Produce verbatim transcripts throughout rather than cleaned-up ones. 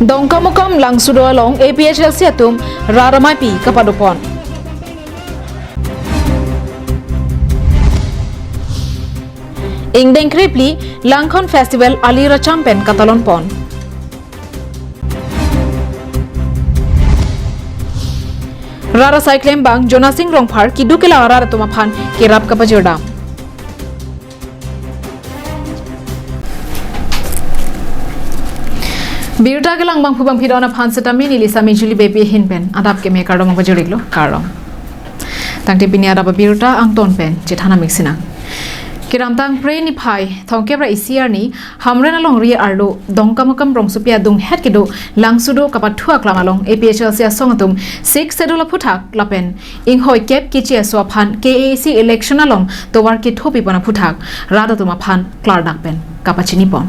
Dongkamukam Langsudo along A P H L C atum rat amaipi kapadopon. Ingdeng krephli Langkhon Festival ali racham pen katalonpon. Rat asai klembang Jonasing Rongphar keduk kelang arat atum aphan kerap kapajirdam. Birta kelang bangphu bangphi don aphan setame neli Sami Juli Bepi ahin pen adap keme kardom pajir-iklo, kardom. Tangte pini adap abirta angton pen chethan amik sinang. Kedamtang Phre niphai thomkep ra isi arni Hamren alongri arlo Dongkamukam rongsopi adunghet kedo Langsudo kapathu aklam along A P H L C asong atum Sixth Schedule aphuthak lapen inghoi kep keche aso aphan K A A C election along tovar kethopipon aphuthak rat atum aphan klardak pen kapachinipon.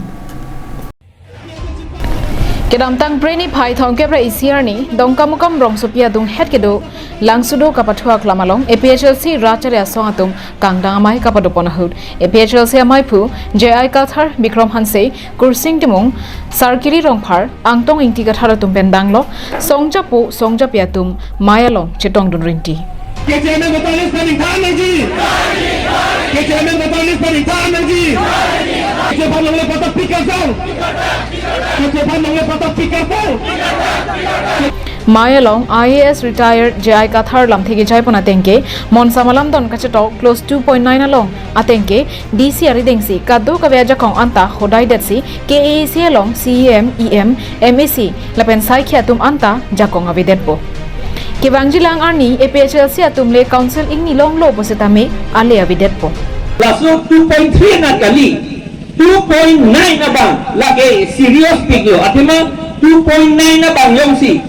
Kedamtang Phre niphai thomkep ra isi arni Dongkamukam rongsopi adunghet kedo Langsudo kapathu aklam along A P H L C rat chari asong atum kangdang amei kapadopon ahut A P H L C amaiphu J I Kathar, Bikrom Hanse, Kursing Timung, Sarkiri Rongphar, Angtong Ingti Kathar atum pen danglok songjapo songjapi atum mei along chetongdun rinti. Keche amen voter list pen ingthan nangji. Keche amen voter list pen ingthan nangji. Keche aphan longle patta pikarjang. Keche aphan longle patta pikarjang. Mei along I A S retired J I Kathar lamthe kejaipon ateng ke, monsam alam don kachetok clause two point nine along ateng ke, D C arideng si kadokave ajakong anta hodai detsi K A A C along C E M, E M, M A C lapen saikhi atum anta jakong avedetpo. Kevangjilang arni A P H L C atum le council ingni longlo pusitame ale avedetpo. Laso two point three na kali, two point nine abang lake serious piklo, athema two point nine abang jongsi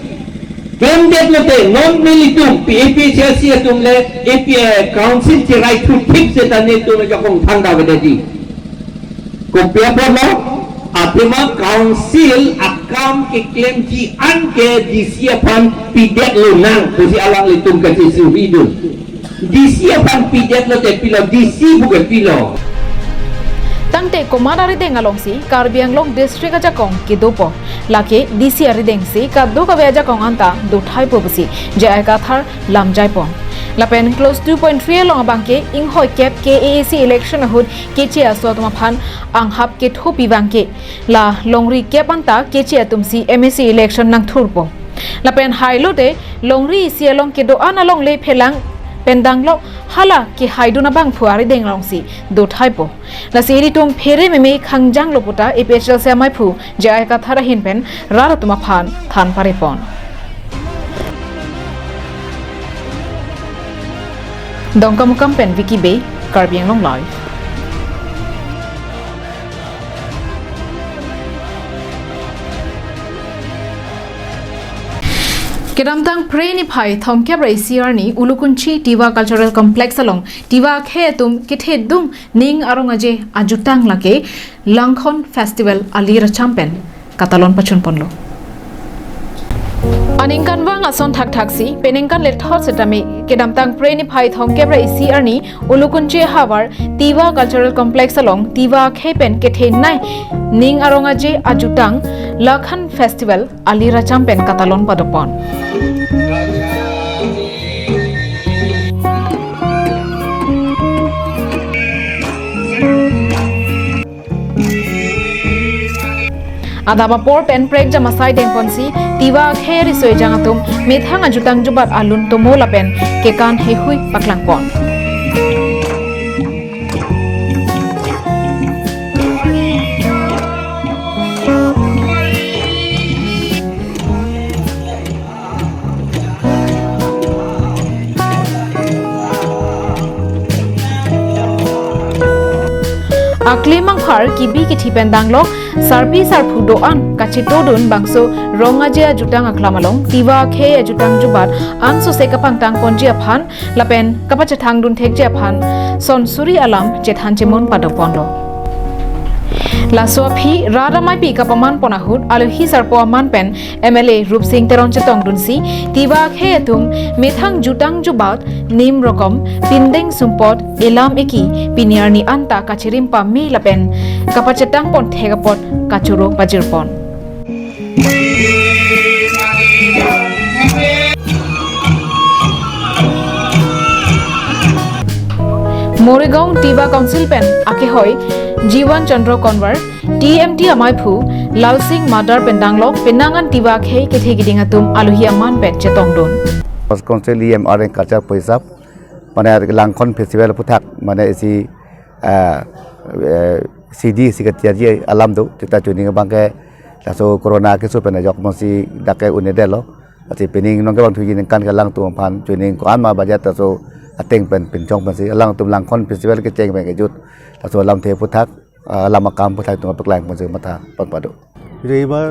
klemdet lote non nelitum P A P H L C atum le A P, eh, council cherai thuthip setame netum ajakong thangta avedetji. Kopi apotlo, athema council akam keklemji an ke D C aphan pidet lonang pusi alanglitum kachesuri dun. D C aphan pidet lote pilo, D C pu ke pilo. Tangte komat arideng alongsi Karbi Anglong district ajakong kedopo. Lake D C arideng si kadokave ajakong anta dothaipo pusi J I Kathar lamjaipon. Lapen clause two point three along abang ke inghoi kep K A A C election ahut keche aso atum aphan anghap kethopi abang ke, la longri kep anta keche atum si M A C election nangthurpo. Lapen hailote longri isi along kedo-an along le phelang pen danglok hala kehaidun abangphu arideng alongsi dothaipo. Lasi ilitum phere meme khangjanglo puta A P H L C amaiphu J I Kathar ahin pen rat atum aphan than parepon. Dongkamukam pen Vicky Bey, Karbi Anglong Live. Kedamtang Phre niphai thomkep ra isi arni Ulukunchi Tiwa Cultural Complex along Tiwa akhei atum kethedung ning arong aje ajutang lake Langkhon Festival ali racham pen katalon pachunponlo. Aningkanvang ason thakthaksi peningkan lethot setame kedamtang Phre niphai thomkep ra isi arni Ulukunchi havar Tiwa Cultural Complex along Tiwa akhei pen kethenei ning arong aje ajutang Langkhon Festival ali racham pen katalon padopon. Adap apor pen prekjam asai dengponsi Tiwa akhei riso ejang atum methang ajutang jubat alun tomo lapen kekan heihui paklangpon. Akli mangphar kibi kithi pen danglok sarpi sarpo do-an kachetongdun bangso rong aje ajutang aklam along Tiwa akhei ajutang jubat ansose kapangtangponji aphan lapen kapachethangdun thekji aphan son suri alam chethan chemon padoponlo. Laso aphi rat amaipi kapamanpon ahut alohi sarpo aman pen M L A Rupsing Teron chetongdunsi Tiwa akhei atum methang jutang jubat nim rokom pindeng sumpot elam eki pini arni anta kachirim pame lapen kapachetangpon thek apot kachoro pajirpon. Morigaon Tiwa Council pen akehoi Jiwan Chandra Konwar, T M T amaiphu Lalsing Madar pen danglok penang an Tiwa akhei kethe keding atum alohi aman pen chetongdun. First Council E M R and Culture Poisap, mane Langkhon Festival aphuthak, mane isi, ah, eh, C D isi katiaji alam do, seta chuning abangke laso corona keso pen ajok monsi dak ke un-edetlo. Lasi pining nong kevang thuji ningkan ke alangtum aphan chuning ko-an ma budget laso ateng pen pinchong pensi alangtum Langkhon Festival kecheng pen kejut laso alamthe aphuthak, ah, alam akam aphuthak tum apeklang pensi matha pon pado. কিন্তু এইবাৰ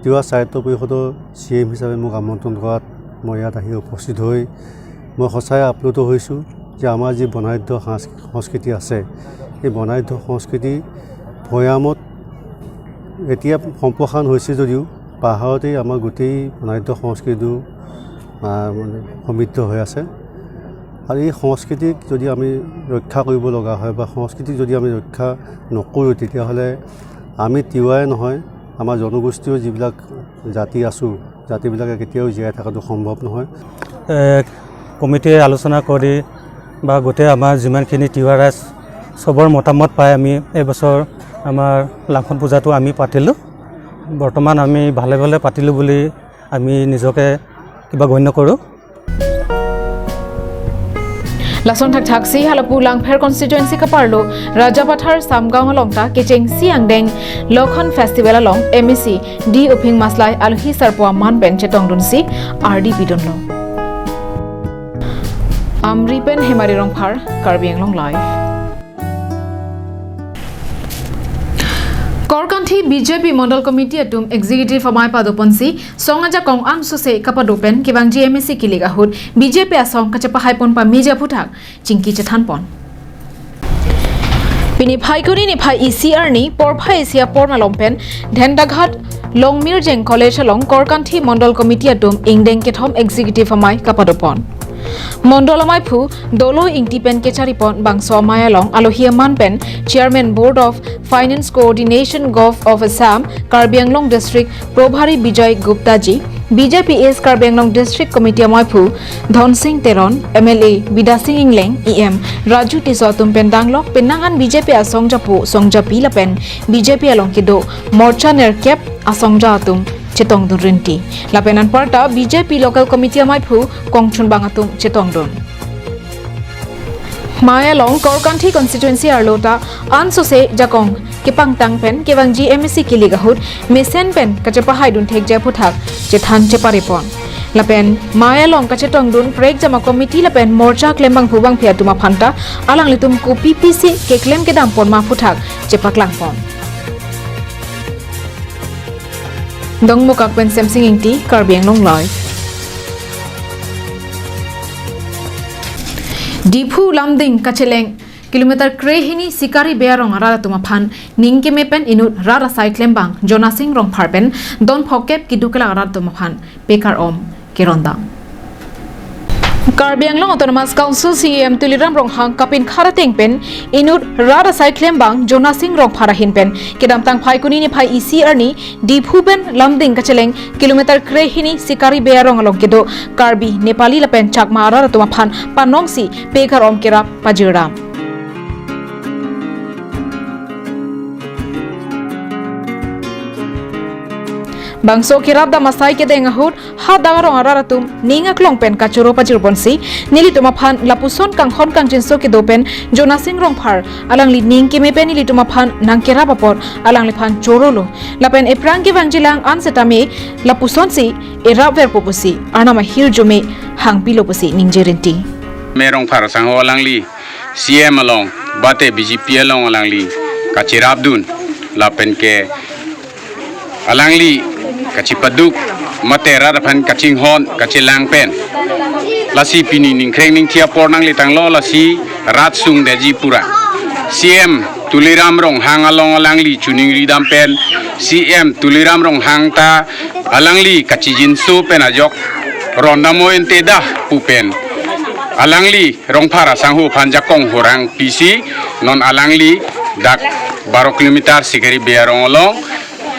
তিৱা সাহিত্য পৰিষদৰ C M হিচাপে মোক আমন্ত্ৰণ কৰাত মই ইয়াত আহি উপস্থিত হৈ মই সঁচাই আপ্লুত হৈছোঁ যে আমাৰ যি বৰ্ণাঢ্য সাংস্কৃ-, সংস্কৃতি আছে, এই বৰ্ণাঢ্য সংস্কৃতি ভৈয়ামত এতিয়া সম্প্ৰসাৰণ হৈছে যদিও পাহাৰতেই আমাৰ গোটেই বৰ্ণাঢ্য সংস্কৃতিটো, আহ, মানে সমৃদ্ধ হৈ আছে। আৰু এই সংস্কৃতিক যদি আমি ৰক্ষা কৰিব লগা হয় বা সংস্কৃতিক যদি আমি ৰক্ষা নকৰোঁ, তেতিয়াহ'লে আমি তিৱাই নহয়, আমাৰ জনগোষ্ঠীয় যিবিলাক জাতি আছোঁ, জাতিবিলাকে কেতিয়াও জীয়াই থকাটো সম্ভৱ নহয়। এ, কমিটিয়ে আলোচনা কৰি বা গোটেই আমাৰ যিমানখিনি তিৱা ৰাইজ, চবৰ মতামত পাই আমি এইবছৰ আমাৰ লাংখন পূজাটো আমি পাতিলোঁ। বৰ্তমান আমি ভালে ভালে পাতিলোঁ বুলি আমি নিজকে কিবা গণ্য কৰোঁ। Lason thakthak si halapu Langpher constituency kaparlo Rajapathar Samgaon along ta kechengsi angdeng Lokhon Festival along M A C D Uphing Maslai alohi sarpo aman pen chetongdunsi ardi pidunlo. Amri pen Hemari Rongphar, Karbi Anglong Live. Korkanthi B J P Mondol Committee atum Executive amei padoponsi song ajakong ansose kapado pen kevangji M A C kilik ahut B J P asong kachepahai pon pameji aphuthak chingki chethan pon. Pini Phaikuni niphai isi arni porphai isi apor malom pen Dhendaghat Longmirjeng College along Korkanthi Mondol Committee atum ingdeng kethom Executive amei kapadopon. Mondol ameiphu Dolo Ingti pen kecharipon bangso amei along alohi aman pen Chairman Board of Finance Coordination Govt of Assam, Karbi Anglong District Probhari Bijoy Gupta ji, B J P East Karbi Anglong District Committee ameiphu Dhonsing Teron, M L A Bidya Sing Engleng, E M Raju Tisso atum pen danglok penang an B J P asong japo song japi lapen B J P along kedo morcha nerkep asong ja atum chetongdun rinti. Lapen anparta B J P Local Committee ameiphu kongchunbang atum chetongdun. Mei along Korkanthi constituency arlo ta ansose jakong kepangtang pen kevangji M A C kilik ahut mesen pen kachepahaidun thekji aphuthak chethan cheparipon. Lapen mei along kachetongdun prekjama committee lapen morcha klembangphu bangphi atum aphanta alanglitum kopi pisi keklem kedam pon ma aphuthak chepaklangpon. Dongmukak pen Semsing Ingti, Karbi Anglong Live. Diphu Lumding kacheleng kilometer krehini Sikari Bey arong arat atum aphan ning keme pen inut rat asai klembang Jonasing Rongphar pen don phokep keduk kelak arat atum aphan pekar-om kerondam. Karbi Anglong Autonomous Council C E M Tuliram Ronghang kapinkhar ateng pen inut rat asai klembang Jonasing Rongphar ahin pen kedamtang Phaikuni niphai isi arni Diphu pen Lumding kacheleng kilometer krehini Sikari Bey arong along kedo Karbi, Nepali lapen Chakma arat atum aphan panongsi pekar-om kerap pajirdam. Bangso kerapdam asai kedeng ahut hadak arong arat atum ning aklong pen kachoro pajirponsi nelitum aphan lapuson kanghon kangjinso kedo pen Jonasing Rongphar alangli ning keme pen nelitum aphan nangkerap apot alangliphan chorolo. Lapen ephrang kevangjilang an setame lapusonsi erapverpo pusi arnam ahirjume hangpilo pusi ningje rinti. Me Rongphar asangho alangli C M along, bate B J P along alangli kachirapdun, lapen ke alangli kachipaduk, mate rat aphan kachinghon, kachelang pen. Lasi pini ningkreng ningthi apor nanglitanglo, lasi rat sungdetji pura. C M Tuliram Ronghang along alangli choningridam pen, C M Tuliram Ronghang ta alangli kachijinso pen ajok rondamoi ente dah pu pen. Alangli Rongphar asangho aphan jakong horang pisi non alangli dak baro kilometer Sikari Bey arong along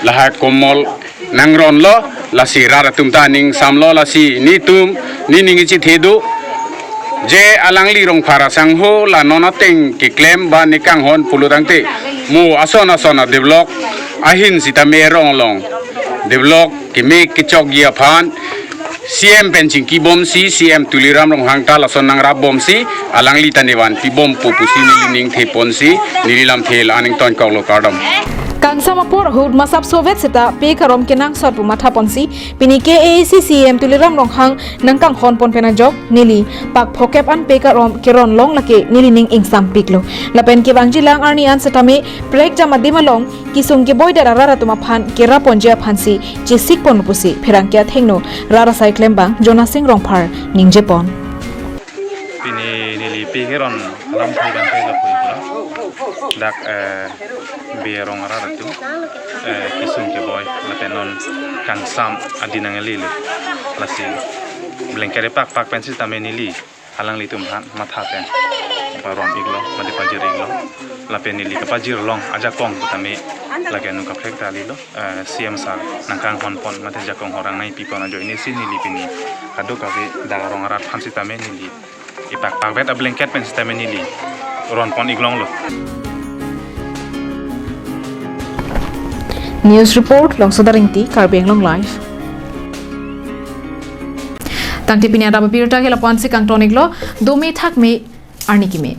lahai komol nangronlo, lasi rat atum ta ning samlo, lasi netum nening ichithedu Je alangli Rongphar asangho la non ateng keklem ba nekanghon pulo tangte, mo ason ason a-develop ahin sitame rong along develop keme kechokji aphan C M pen chingkibomsi, C M Tuliram Ronghang ta lason nangrapbomsi, alangli ta nevanpibompo pusi neli ning theponsi, neli lamthe la-an ingtonkoklo, kardom. Kangsam apor ahut masap sovet seta pek arom kenangsot pu mathaponsi, pini K A A C C E M Tuliram Ronghang nangkanghonpon pen ajok neli pak phokep an pek arom keron long lake neli ning ingsampiklo. Lapen kevangjilang arni an setame prekjam adim along kesung keboidet arat atum aphan keraponji aphansi chesikponlo pusi pherangke athengno rat asai klembang Jonasing Rongphar ningjepon. Pini neli pek keron alam thai bang thai lapu iklo. Dak, eh, Bey arong arat atum, eh, kesung keboi lapen non kangsam adi nanglelo. Lasi blanket pakpak pen sitame neli alanglitum aphan matha pen parom iklo, mate pajir iklo. Lapen neli kapajirlong ajakong tame lake nung kaprek ta lilo, eh, C M sir nangkanghonpon mate jakong horang nangpipon ajoine si neli pini kadokave dak arong arat aphan sitame neli ipakpakvet a-blanket pen sitame neli ronpon iklonglo. News report, Longsoda Ingti, Karbi Anglong Live. Tangte pini adap abirta ke lapu-ansi kangton iklo, dome thakme, arni keme.